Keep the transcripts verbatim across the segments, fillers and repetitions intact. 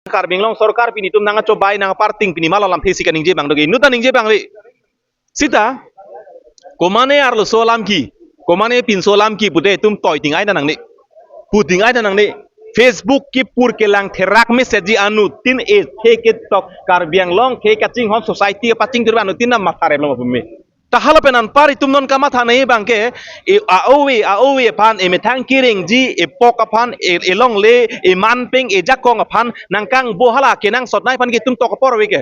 Karbi Anglong sorkar pini itum nangchobai nangparting pini mala lamthe si kaningje abang do ke. Inut ta ningje abang ave. Sita, komane arloso alam ke, komane pinso alam ke pute itum toi ting ai ta nangne. Pu ting ai ta nangne. Facebook kepur kelang therak message ji anuttin ethe ketok Karbi Anglong ke kachinghon society pachingthur anuttin na matha rem lo ma pu me. Ta hala pen anpar itum non kamatha nangji abang ke, e a-ove, a-ove aphan, emethang kerengji, epok aphan, e, elongle, emanpeng, ejakong aphan, nangkangbo hala kenangsot nangji aphan ke itum tok apor ave ke.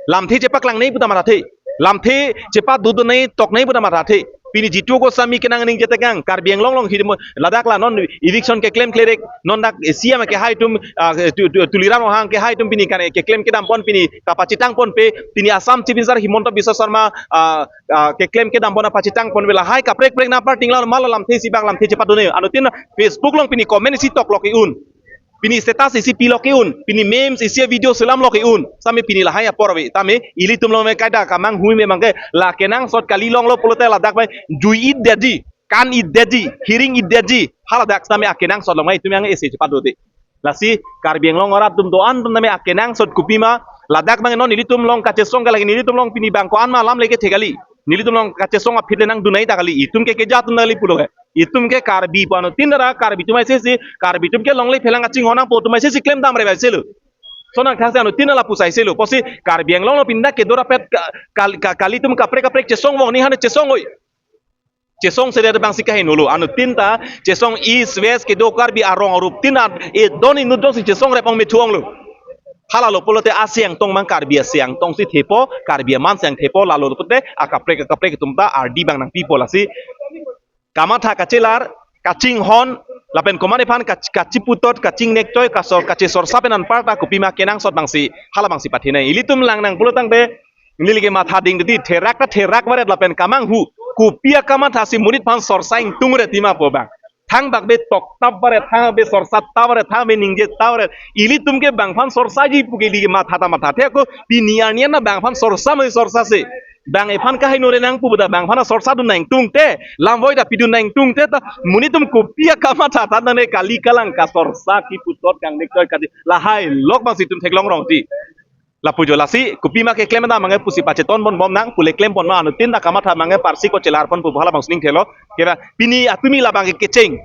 Lamthe chepaklang nangji pu ta mathathe. Lamthe chepadodun nangji, tok nangji pu ta mathathe. Pini Jitu Goswami kenang ningje tekang, Karbi Anglong along hirimo, ladak la non eviction keklem klerek, non dak C M kehai atum, ah, Tu-, Tu-, Tuliram Ronghang kehai atum pini kane keklem kedam pon pini kapachitang ponpe, pini Assam Chief Minister Himanta Biswa Sarma, ah, ah, keklem kedam pon apachitang ponpe lahai kaprek kaprek nangparting la mala lamthe si abang lamthe chepadodun nangji. Anuttin Facebook along pini comment isi tok lo ke-un. Pini status isi pilo ke-un, pini memes isi video selam lo ke-un. Sami pini lahai apor ave, tame ilitum along me kaita kamanghu me abang ke la kenangsot kali longlo pulote ladak bai jui-et detji, kan-et detji, hiring-et detji, haladak sami akenangsot along mai itum yang isi chepadode. Lasi Karbi Anglong arat atum do-an atum tame akenangsot kopima, ladak abang non ilitum along kachesong ke lake nelitum along pini abang ko-an ma alam leke the kali. Nelitum along kachesong aphi le nangdun nangji ta kali. Itum ke keja atum ta kali pulo ke. Itum ke Karbi pu anuttin ra Karbi atum aise si, Karbi atum ke longle phelang kachinghon nangpo atum aise si klemdam re bai selo. Sonang thang si anuttin lapu sai selo. Pusi Karbi Anglong along pinda kedo rapet ka-, kal-, ka-, kali atum kaprek kaprek chesong vong ni hane chesong oi. Chesong sede abang si kaheno lo. Anuttin ta chesong East West kedo Karbi arong arup tin a-, e don inut dong si chesong rep ong me thu ong lo. Hala lo pulote asiang tong abang Karbi asiang tong si thepo, Karbi aman siang thepo, lalo pulote akaprek akaprek atum ta ardi abang nangpipo lasi. Kamatha kachelar, kachinghon, lapen komane aphan kach-, kachiputot, kachingnek toi, kasor, kachesorsa pen anparta kopima kenangsot abang si, hala abang si pathe nangji. Ilitum lang nang pulo tangte, neli ke matha ding didi, therak ta therak varet lapen kamanghu, kopi akamatha si monit aphan sorsa ingtung ret tima pu abang. Thangbak be toktap varet, thangbak be sorsatap varet, thangbak be ningjatap varet. Ilitum ke bang aphan sorsaji pu ke ili ke matha ta mathathe ako, pini arni an na bang aphan sorsa mani sorsa se. Bang ephan kahai nore nangpu beda bang aphan sorsadun nangtungte, lamvoi ta pidun nangtungte ta, monit atum kopi akamatha tha nang kali kalang kasorsa kiputot kangnek toi kadi lahai lok abang si itum theklong rongji. Lapu jo lasi, kopima keklem ta mange pusi pacheton pon bom nang, pule klem pon ma anuttin ta kamatha mange parsi ko chelar pon pu hala abang si ning thelo. Kera, pini atumi labang ke kecheng.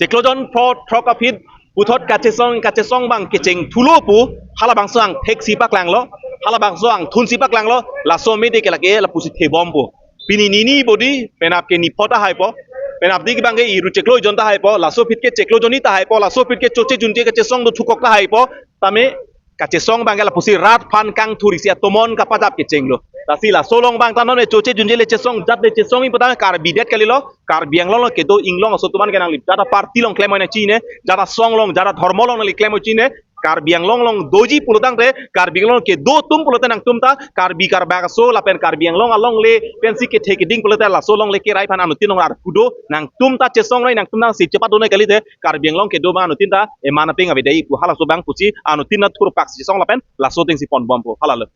Chiklo jon pho throk aphi puthot kachesong, kachesong abang kecheng thulo pu, hala abangso angthek si paklanglo, hala abangso angthun si paklanglo, laso mede ke lake lapusi thebom pu. Pini nini bodi, penap ke nipho ta haipo, penap dik abang ke iru chiklo jon ta haipo, laso aphi ke chiklo jonni ta haipo, laso aphi ke choche junche kachesong do thukok ta haipo, tame kachesong abang ke lapusi rat aphan kangthur isi atomon kapajap kechenglo. Lasi laso along abang ta non le choche junche le chesong jat le chesong ipo ta Karbi det kalilo, Karbi Anglong along kedo inglong aso atum an ke nanglip jat aparty along klem oi nangji ne, jat asong along, jat adhormo along nangli klem oi nangji ne, Karbi Anglong along doji pulo tangte, Karbi Anglong kedo atum pulote nangtum ta, Karbi Karbak aso, lapen Karbi Anglong alongle, pensi kethe keding pulote laso alongle kerai aphan anuttin along arpu do, nangtum ta chesong nangji, nangtum nangsi chepadun nangji kalite, Karbi Anglong kedo abang anuttin ta, eman apeng avedai pu halaso abang pusi, anuttin ta thurpak si chesong lapen, laso ateng si ponbom pu, halalo.